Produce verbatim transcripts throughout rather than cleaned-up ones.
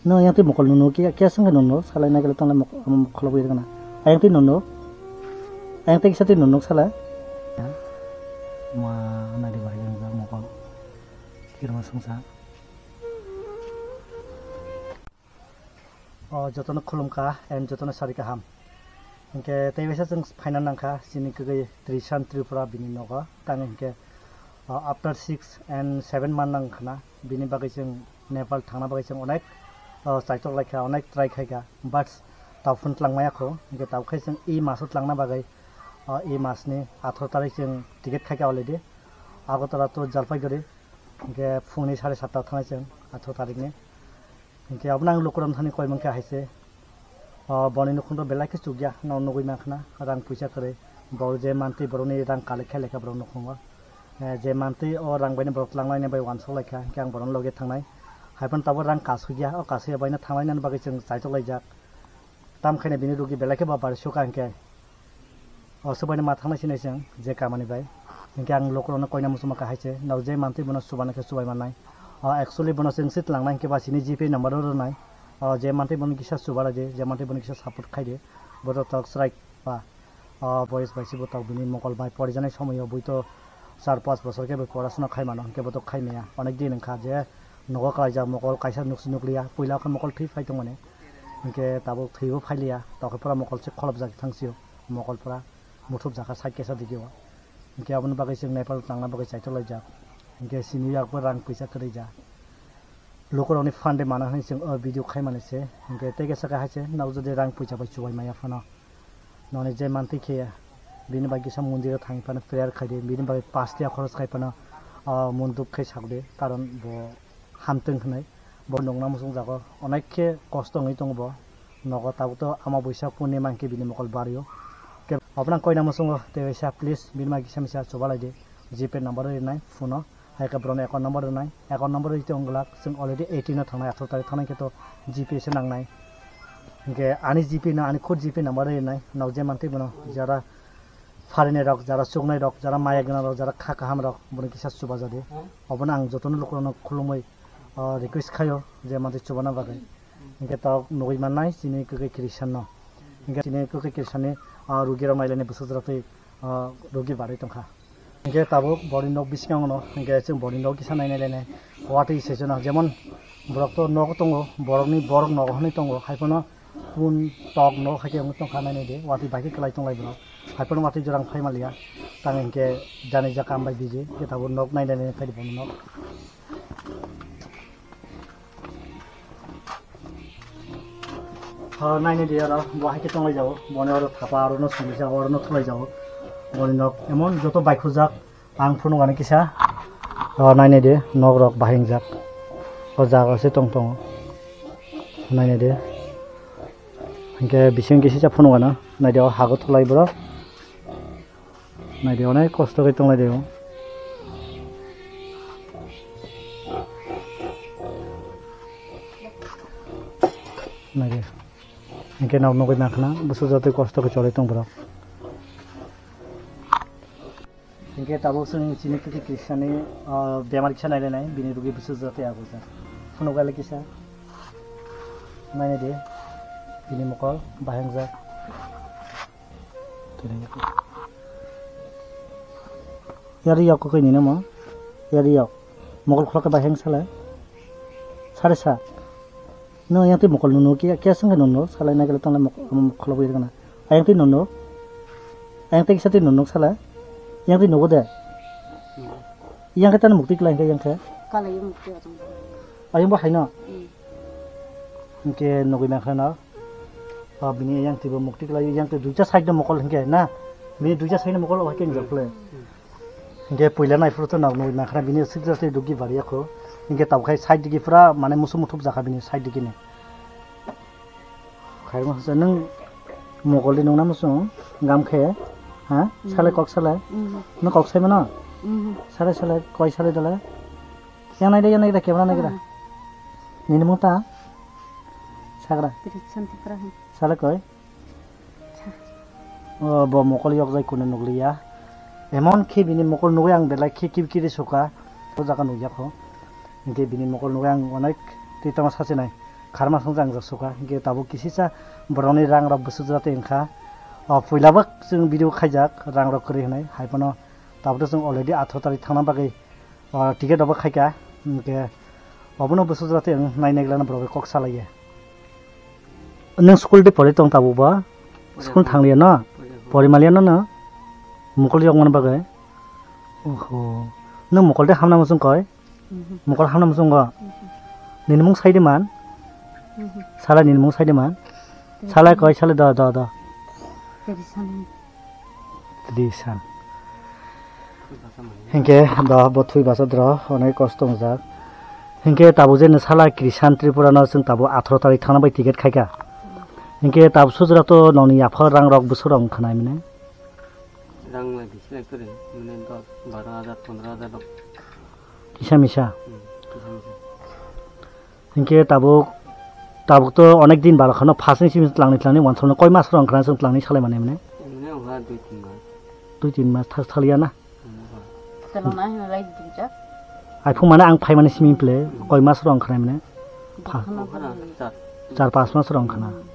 No yang twi mokol nunu kia kia sangka nunu salai nai kele tonglai mokol bwi kana. Ayang twi nunu. Ayang twi kisa twi nunu salai. Ma nari bari yang mokol. Kirma sungsa. O jotono khulumkha and jotono sari kaham. Hinkhe tei waisa chwng phaina nangkha chini kwgwi Trishan Tripura bini nogo. Tamo hinkhe, o, after six and seven month nangkhana bini bagwi chwng Nepal thangna bagwi chwng onek, o, chaitok laikha, onek try khaikha, but tao phone twlang maya kho. Hinkhe tao khai chwng e maso twlangna bagwi, o, e masni atharo tarik chwng ticket khaikha already. Agartala to Jalpaiguri. Hinkhe phungni sare satta thangnai chwng atharo tarikni. Hinkhe abono ang lukurok thani koi mankha haise. O, boni nukhungno belai khe chukya, no nugwi mankha na, rang puisa kwrwi. Borok je mantwi borokni rang collect khai laikha borok nukhungo. Eh, je mantwi o rang baino borok twlang laina bai uansuk laikha, hinkhe ang borokni loge thangnai. Haiphano tabuk rang kasukya, o kasukya baino thanglainani bagwi chwng chaitok laijak. Tamkhaino bini rugi belai khe ba bari suka hinkhe. O swbaino ma thangnai sinai chwng je kamani bai. Hinkhe ang lukurokno koina muchungma kha haise, nao je mantwi bono chubana khe chubai mannai. O actually bono chwng se twlangnai hinkhe ba chini G P number o rwnai. O je mantwi bono kisa chuba laidi, je mantwi bono kisa support khaidi. Bo to tok chwrai ba. O boyes bai se bo tok bini mokol bai porijaknai somoio bui to char panch bosor khe bo porasona khai mano, hinkhe bo to khai maya. Onek din wngkha je nogo kwlaijak mokol kaisa nukse nukliya, puila khe mokol thwi phai tongmani. Hinkhe tabuk thwibo phailiya, tokhe pura mokol se kholopjak thangsio, mokol pura muthupjak kha side kaisa digi o. Hinkhe aboni bagwi chwng Nepal tangna bagwi chaitok laijak. Hinkhe sini yakbo rang puisa kwrwi ja. Lukurokni fund de mana hwnwi chwng o video khaimani se. Hinkhe tei kaisa khe hai se, nok jodi rang puisa bai chubai maya phano. Noni je mantwi khe bini bai kisa mondir o thangwi phano prayer khaidi, bini bai pash tiya khoros khai phano, o, monduk khe sakdi, karon bo hamtwng hwnwi. Bo nukna muchungjago, onek khe kosto wngwi tongo bo. Nogo tabuk to ama buisa purnima hinkhe bini mokol bario. Ke abono ang koina muchungo, tei waisa please bini bai kisa misa chuba laidi, G P number o rinai phone o. Hai khe borokni account number rwnai, account number rwitwi wng glak, chwng already eighteen o thangnai, atharo tarik thangnai khe to G P se nangnai. Hinkhe ani G P no, ani khud G P number rwnai, nok je mantwi bono, jara pharinai rok, jara chuknai rok, jara maya gwnang rok, jara kha kaham rok, bono kisa chuba jadi. Obono ang jotono lukurokno khulumwi, o, request khaio je mantwi chubana bagwi. Hinkhe tok nugwi mannai chini kwkwi Christian no. Hinkhe chini kwkwi Christian ni, o, rugi rok nailainai bwsajra twi, o, rugi barwi tongkha. Hinkhe tabuk boni nok bisingo no, hinkhe chwng boni nok kisa nainai lainai. Watwi se jono, jemon borok to nogo tongo, borokni borok nogo hwnwi tongo, hai phano pun tok nok hai khe wngwi tongkha nainai di, watwi bai khe kwlai tonglai borok. Hai phano watwi jora wng phai manliya, tamo hinkhe jani ja kam bai busy, hinkhe tabuk nok nainai lainai phai di boni nok. Ha, naini di aro, bo hai khe tonglai jago. Boni oro thapa aro no sumui jago, oro no thulai jago. Boni nok emon joto bai khujak, ang phunuk ani kisa. O, naini di, nok rok bahai wngjak. O jaga se tong tongo. Naini di. Hinkhe bising kisa phunuk ano, nai di o hago thulai borok. Naidi, onek kosto khe tonglai de o. Naidi. Hinkhe nok nugwi mankha na, bwswk jatwi kosto khe cholai tong borok. Hinkhe tabuk chwng chini kwkwi Krishnani, ah, bemar kisa nailainai, bini rugwi bwswk jatwi abo jak. Phunuk gali kisa. Naidi, bini mokol bahai wngjak. Yari yok kok ini nama? Yari yok. Mokol khulok ke baheng sala. Sare sa. No yang ti mokol nunu kia kia sangka nunu sala na kala tangla mokol khulok wi kana. Ayang ti nunu. Ayang ti kisa ti nunu sala. Yang ti nugo de. Yang ke tan mukti kala yang ke yang ke. Kala yung mukti atang. Ayang bo haino. Hmm. Hingke nugui mankha no. O bini yang twi bo mukti kwlai, yang twi duita side no mokol hingke na. Bini duita side no mokol o hai khe injak kwlai. Hingke puila nai phuru to nog nugui mankha bini sik jak twi dugi bari yakho. Hingke tabuk khai side digi pura mane musu muthuk jakha bini side digi ni. Khairma hasa nung mokol di nung na musu gam khe ha sale kok sale. Nung kok sai mano. Sale sale koi sale dala. Yang nai de yang nai de camera nai kira. Nini mung ta. Sagra. Tiri Santipura hin. Sale koi. O bo mokol yok jai kuno nukliya. Emon khe bini mokol nugui ang belai khe kiri kiri suka. O jaga nukya kho. Hingke bini mokol nugui ang onek twi tama sachi nai. Kharma song jang jak suka, hinkhe tabuk kisisa borokni rang rok bwswk jora tei wngkha. O, puila bo chwng video khaijak rang rok kwrwi hwnwi, hai phano tabuk to chwng already atharo tarik thangna bagwi, o, ticket rok bo khaika, hinkhe obono bwswk jora tei wng nai nai glana borok bai kok salaiya. Nwng school de pori tong tabuk bo? School thanglia no? Pori malia no no? Mukol yok man bagwi? Oho. Nwng mukol de hamna muchung koi? Mhm. Mokol hamna muchungo. Mhm. Nini mung saidi man? Mhm. Sala nini mung saidi man? Mhm. Sala koi sala do do do. Trisan. Trisan. Hinkhe do bo thui basa dro onek kosto wngjak. Hinkhe tabuk je ni sala Krisan Tripura no chwng tabuk atharo tarik thangna bai ticket khaika. Hinkhe tabuk sujra to noni yapha rang rok bwswk rok wngkha nai mane. Rang lai bisi lai kwrwi, mane dos, baro hajar, pondro hajar rok. Kisa misa. Hmm, kisa misa. Hinkhe tabuk, tabuk to onek din baro khano first ni simi tlangni tlangni wansukno koi mas rok wngkha na chwng tlangni salai mani mane? Mane wngkha dui tin mas. Dui tin mas thas thaliya na? Hmm, wngkha. Telona hino lai dijak. Ai phung mane ang phai mani simi phle koi mas rok wngkha na mane? Pha. Wngkha na, char. Char pas mas rok wngkha na. Hmm.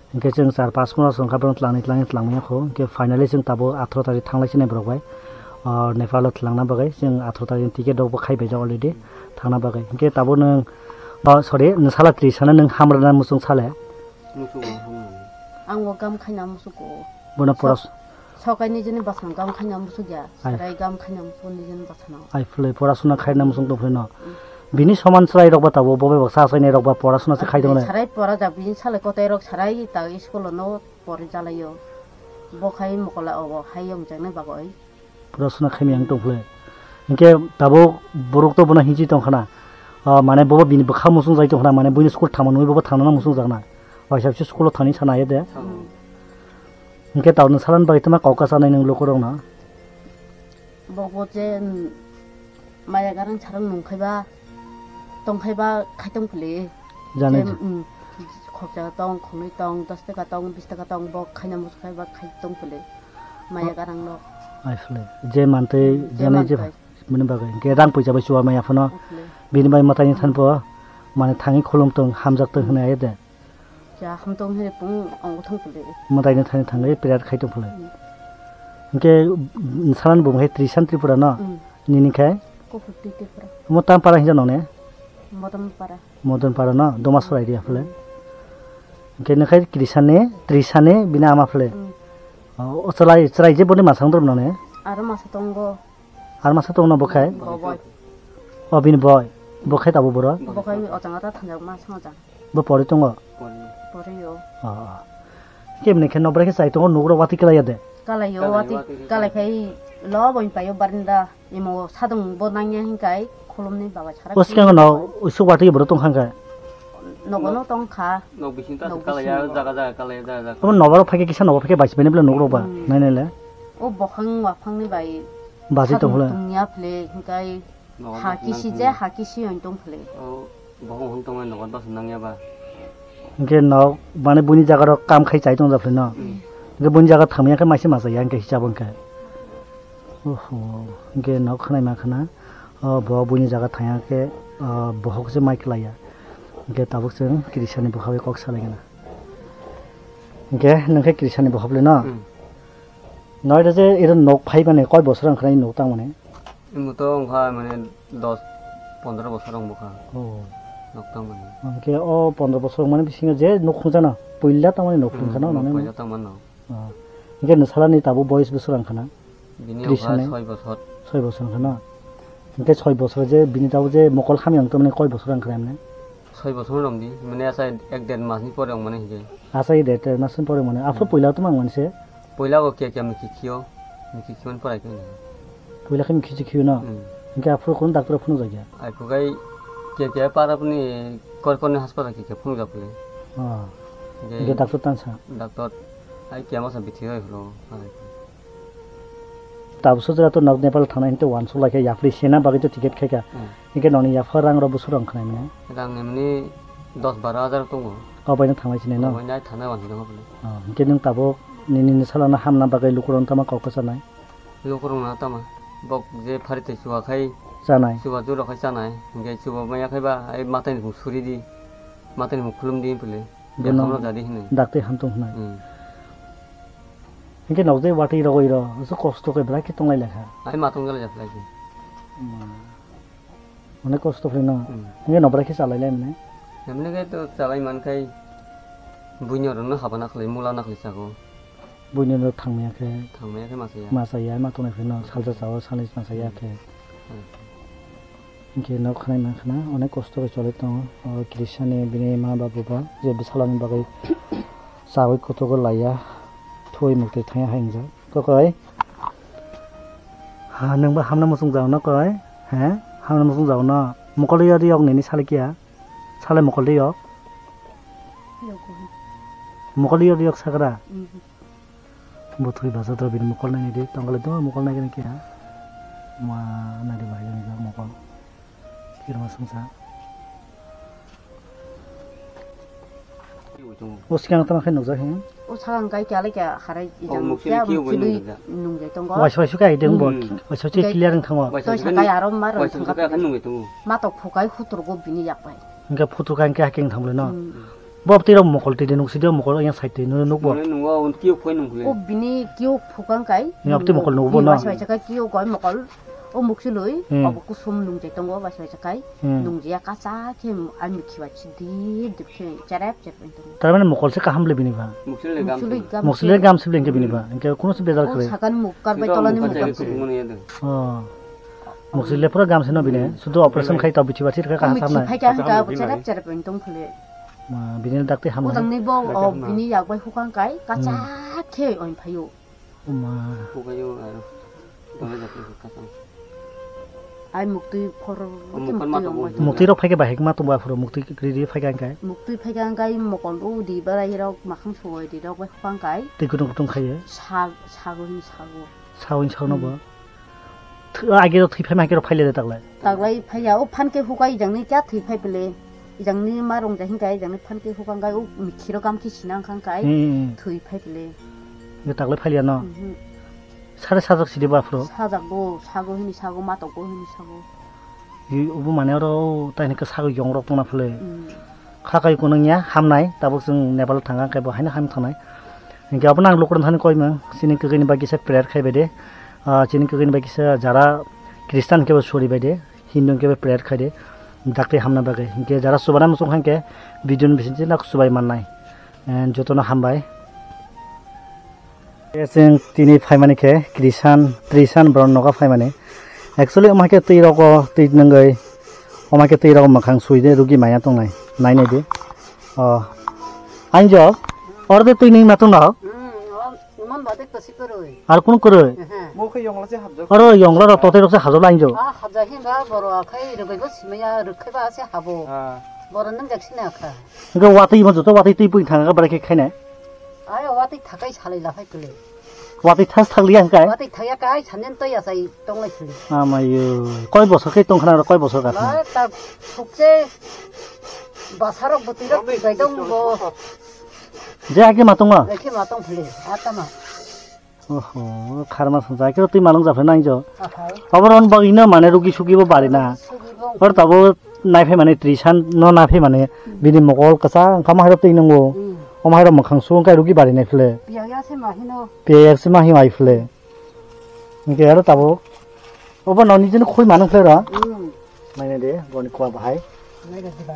Hinkhe chwng char pas mas wngkha borok tlangni tlangni tlangmani kho. Hinkhe finally chwng tabuk atharo tarik thanglai sinai borok bai. O, Nepal o tlangna bagwi chwng atharo tarik ni ticket rok bo khai baijak already thangna bagwi. Hinkhe tabuk nwng, o, sorry, nwng sala tris sana nwng hamrana muchung sale. Muchung hamrana. Ang o gam khaina muchung ko. Bono poros- Sokai nijini bwsano gam khaina musuk ya, Ai. Sarai gam khaina musuk nijini bwsano. Ai phulai porasuna khaina musuk tong phulai no. Mm. Bini soman chwrai rok ba tabuk bo bai baksa achainai rok ba porasuna se khai tongnai. Sarai pora jak bini salai kotai rok sarai ta school no pori jalaio. Bo khai mokola obo hai yong jaknai bagoi. Porasuna khaimya wng tong phulai. Hinkhe tabuk borok to bono hinchi tong khana. Ah, mane bobo bini bwkha musung jai tong khana, mane buini school thangma nugwi bobo thangnana musung jakna. Waisa waisa school o thani sana ye de. Mm. Hinkhe tabuk nwng salani bagwi twma kok kwchanai nwng lukurokno? Bo bo je, mm, maya garang sarang nung khai ba, tong khai ba khai tong phili. Janai je, ja. Mm, khoksa tong, khongnwi tong, dos taka tong, bis taka tong, bo khaina musu khai ba khai tong phili. Maya garang no. Ai phili. Je mantwi, je janai je mantwi. Bini bagwi. Hinkhe rang puisa bai chuwa maya phano. Phili. Bini bai mwtaini thanpo, mane thangwi khulum tong, hamjak tong hwnwi ayo de. Ja, hamtong hwnwi pung ongbo thang phili. Mwtaino thani thangwi prayer khai tong phili. Mm. Hinkhe, mm, salani bumung hai Trisan Tripura no? Mm. Nini khai? Kuphur Tripura. Omo tam para hinjak nong ne? Modon para. Modon para no? Doma sorai ria phili. Mm. Hinkhe nini khai Trisani, Trisani bini ama phili. Mm. O, o chwrai, chwrai je boni masang dor nong ne? Aro masa tongo. Ar masa tongno bo khai? Bo boi. O bini boi. Bo khai tabo boro? Bo khai o jang ata thangjak ma sama jang. Bo pori tongo? Pori o. O, o. Kemne khe nobra khe chai tongo nugrok wati kalai ya de? Kalai o, kalai wati, wati kalai khai lo boi paio barinda. Imo sadung bo nangya hinkai khulumni baba chara. O sikango no usuk wati boro tong kha hinkai? Nogo no tong kha. Nok bising ta kalai ya, jaga jaga kalai ya, jaga jaga. Abo nobaro phai khe kisa nogo phai khe baisi bini bwle nugrok ba. Hmm. Nai nai le. O bokhang waphangni bai. Basi tong phule. Tongya phule, hinkai ha kisi je, ha kisi on tong phule. O, bohong hong tongmani nogo dos nangya ba. Hinkhe nok, mane buini jaga rok kam khai chai tong ja phule no. Hmm. Hinkhe buini jaga thangya khe maise masa ya hinkhe hisab hinkhe. Oho, hinkhe nok khanai ma khana. O, bo buini jaga thangya khe, o, bohok se mai khlaiya. Hinkhe tabuk chwng Krisani bwkha bai kok salai gana. Hinkhe nwng khe Krisani bwkha phule no. Hmm. Noida je ero nok phai mani koi bosor wng khna nok tang mani? Imo to wngkha mane dos pondro bosor wng bwkha. Oh. Nok tang mani. Hinkhe o pondro bosor wng mani bisingo je nok khungjana puila tang mani nok hmm, khungjana nok nani puila tang mani. Oh. Hinkhe nwsalani tabuk boyes bosor wng khna? Bini wngkha soi bosor. Soi bosor wng khna? Hinkhe soi bosor je bini tabuk je mokol hamya wng tong mani koi bosor wng khna emne? Soi bosor wng di, mane asa ek der masni pore wng mani hinkhe. Asa ek der masni pore wng mani. Aphuru hmm. Puila tong mang mani se? Puila o kiya kiya mikhi khiyo, mikhi khiyo mani porai khe. Puila khe mikhi se khiyo no? Hmm. Hinkhe aphuru khun doctor phunu jagya? Ai phukai kiya kiya para phuni kor korni hospital kiya kiya phunu japli. Oh. Hinkhe doctor tansa? Doctor ai kiya masa bithi oi phuru. Tabuk sujra to nok Nepal thangnai hinte wansuk lai khe yapri sena bagwi to ticket khai kha. Hmm. Hinkhe nokni yapha rang rok bwswk rok wng khna mane? Rang ni mani dos baro hajar tongo. O baino thanglai sinai no? O baino ai thangnai wansuk rok bwle. Oh, hinkhe nwng tabuk nini salano hamna bagwi lukurok tama kok kwchanai? Lukurok no tama bok je phari tei chuba khai chanai. Chuba juro khai chanai. Hinkhe chuba maya khai ba ai matai ni suri di. Matani muk khulum di pele. Bono Hamrok jadi hinwi. Dakti hamtung hinwi. Hmm. Hinkhe nokjai watwi rogwi ro, so kosto khe belai khe tonglai lekha. Ai matong jala japlai di. Hmm. Onek kosto khlai no. Hmm. Hinkhe nokbrai khe chalai lai mane. Namne khe to chalai man khai buino rwno haba nakhlai, mula nakhlai chago. Buino no thangmaya khe. Thangmaya khe masaya. Masaya, ma tongnai phai no, salsa chao, salni masaya khe. Hmm. Hinkhe nok khanai mankha na, onek kosto khe choli tongo. O Krisani bini ma babu ba, je bwsalani bagwi chawi kutugo laiya, thuwi muktwi thangya hai wngjak. Kokoi. Ha, nwng bo hamna muchung jao no koi? He? Hamna muchung jao no? Mokol yo riyok nini sale kiya? Sale mokol riyok? Mokol yo riyok sakra? Mhm. Bo thwi basa to bini mokol naini di, tongkol do mokol nai kene kiya. Ma nai di bahai jani mokol. Kirma sungsa. O sikang tama khe nukjak he. O sakang kai kya le kya harai ijang mukti kya le kiyo bai mukti nungjak. Nungjak tongo. Waisa waisa kai deng bo. Hmm. Waisa waisa clear wng thango. Waisa waisa kai aro mar wng thangkha. Waisa waisa kai khe nungjak tongo. Ma tok phukai hutur go bini yak bai. Hingke phutur kai hingke haking thang le no. Hmm. Bo twi rok mokol twi de nuk sidi mokol yang side twi nuk bo. Mane nungo un kiyo phoi nung le. O bini kiyo phukang kai. Ni abti mokol nuk bo no. Ni waisa waisa kai kiyo goi mokol. O muksulwi, hmm, obo kusum nungjai tongo, waisa waisa kai. Hmm. Nungjiya kacha khe ai mikhi bai chidi dip khe cherep cherep wng tongo. Tar mane mokol se kaham le bini ba. Muksulwi gam. Muksulwi gam. Muksulwi gam sibling khe bini ba. Hingke kuno se bejar khlai. O sakani muk karbai tolani muk gam se. Oh. Muksulwi le pura gam se no bini. Hmm. Sudu operation khai ta bichi bachi kha kaham samnai. Mikhi phai kha hingka cherep cherep wng tong phale. Ma, bini dakti hamnai. Udang ni bo, o, bini yak bai hukang kai, kacha khe oin phaio. Uma. Hukayo aro. Dole jati hukasang. Ai mukti phor, o, mukti mukti mata ong bo. Bai. Mukti rok phaikhe bahai ma tongbo aphuru mukti riri phaikha angkai. Mukti phaikha angkai mokol o di barai rok makhang suwai di rok bai hukang kai. Twi kutung kutung khaye. Sa, sago ni sago. Sago ni sago no bo. Hmm. Thwi, age rok thwi phaima hake rok phaile de taklai. Taklai phaiya o phan ke hukai jangni kya thwi phai pele. Ijangni ma rong jahing kai, ijangni phan ke hukang kai, o mikhi rok gam khe sinang khang kai, hmm, thwi phai pele. Nge taklai phai liya no? Mhm. Sare sajak sidi ba phro? Sajak bo, sago hini sago, ma tok bo hini sago. Ye, ubu mane oro, tai hini ke sago yong rok tongna phele. Hmm. Kha kai kunung ya, hamnai, tabuk chwng Nepal thang khe bo haino ham thangnai. Hingke abo nang lukurok thani koi mang, chini kwkwi ni bagwi kisa prayer khai bai de. Ah, chini kwkwi ni bagwi kisa jara Christian khe bo sori bai de. Hindu hwnkhe prayer khaide, dakti hamna bagwi. Hinkhe jara chubanai muchung kha hinkhe video ni bisingtwi nok chubai mannai. Eh, jotono hambai. Eh, chwng tini phaimani khe Krishan, Trishan borok nogo phaimani. Actually, omo hai khe twi rogo twi nwngwi, omo hai khe twi rogo mwkhang sui de rugi maya tongnai. Nai nai di. Oh. Anjo, oro de twi nwi ma tong no? Hmm, oh. Iman bade kwswi kwrwi. Ar kunu kwrwi? Ehe. Bo khe yongla se habjak. Aro yongla rok tote rok se habjak lai jo. Ah, habjak hin ba boro akhai rwbai bo simaya rwkhai ba se habo. Ah. Boro nang jak sina kha. Hingke watwi mo joto watwi twi pui thang kha bwrwi khe khainai. Ai watwi thakai salai la phai kwlwi. Watwi thas thak liya hingkai. Watwi thakya kai sanjen to ya sai tong lai sili. Amayo. Koi bosor khe tong khna koi bosor ka. Ba ta thukse basarok bwtwi rok twi bai dong bo. Je ake ma tongo? Ake ma tong phili, atama. Oho, kharma songsa, ake twi malung japhe nang jo. Akhai. Oboron bagwi no mane rugi sugi bo bari na. Sugi bo. Or tabo naiphai mane trisan no naiphai mane bini mokol kasa wngkha ma hairok twi nungo. Hmm. Omo hairok mwkhang su wngkha rugi bari nai phile. Piya ya se ma hino. Piya ya se ma hino ai phile. Hingke aro tabo. Obo no nijini khoi manung phile ro. Hmm. Naina de, boni kua bahai. Naina de ba.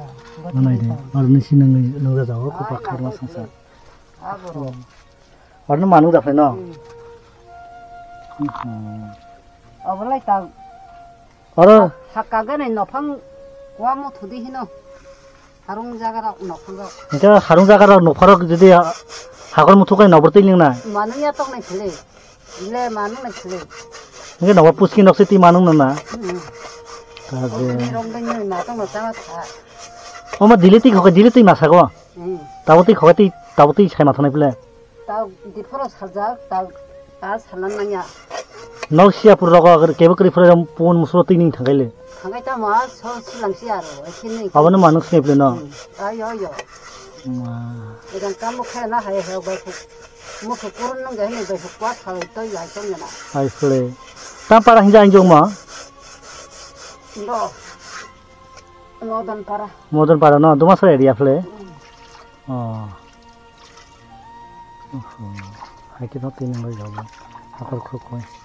Naina de, aro nisi nang nang jago, kupa kharma songsa. Abo. Aro no manung da phai no. Hmm. Hmm. Obo lai ta. Aro. Hakka gane nophang kua mo thudi hino. Harung jaga rok nophang rok. Hingke harung jaga rok nokphang rok jodi ha-, hakor muthuk kai nokbar twi ling na. Manung ya tok nai khele. Ile manung nai khele. Hingke nokbar puski nokse twi manung na na. Hmm. Kaje. Rong ding nai ma tong no chama kha. Oma dili twi khoke dili twi ma sago. Hmm. Tabo twi khoke twi tabo twi sai ma thonai pele. Tao diphoro sajak, tao, tao sanan nangya. Nok siya pura rogo kebo kri pura pun musuro tini thangkai le. Thangkai tamo, so silang siya ro, sini. Abo no manuk sini pura no. Hmm. Ayo, ayo. Ma. Ikan kamu kaya na hai hai bai ku. Musu kurun nang jahini bai ku kuat hal toi lai tong na. Hai sule. Tam para hinja anjong ma. Ndo. Modon para. Modon para no, Dumasra area phle. Oh. Hai khe no tini bai jago. Hakor khukoi.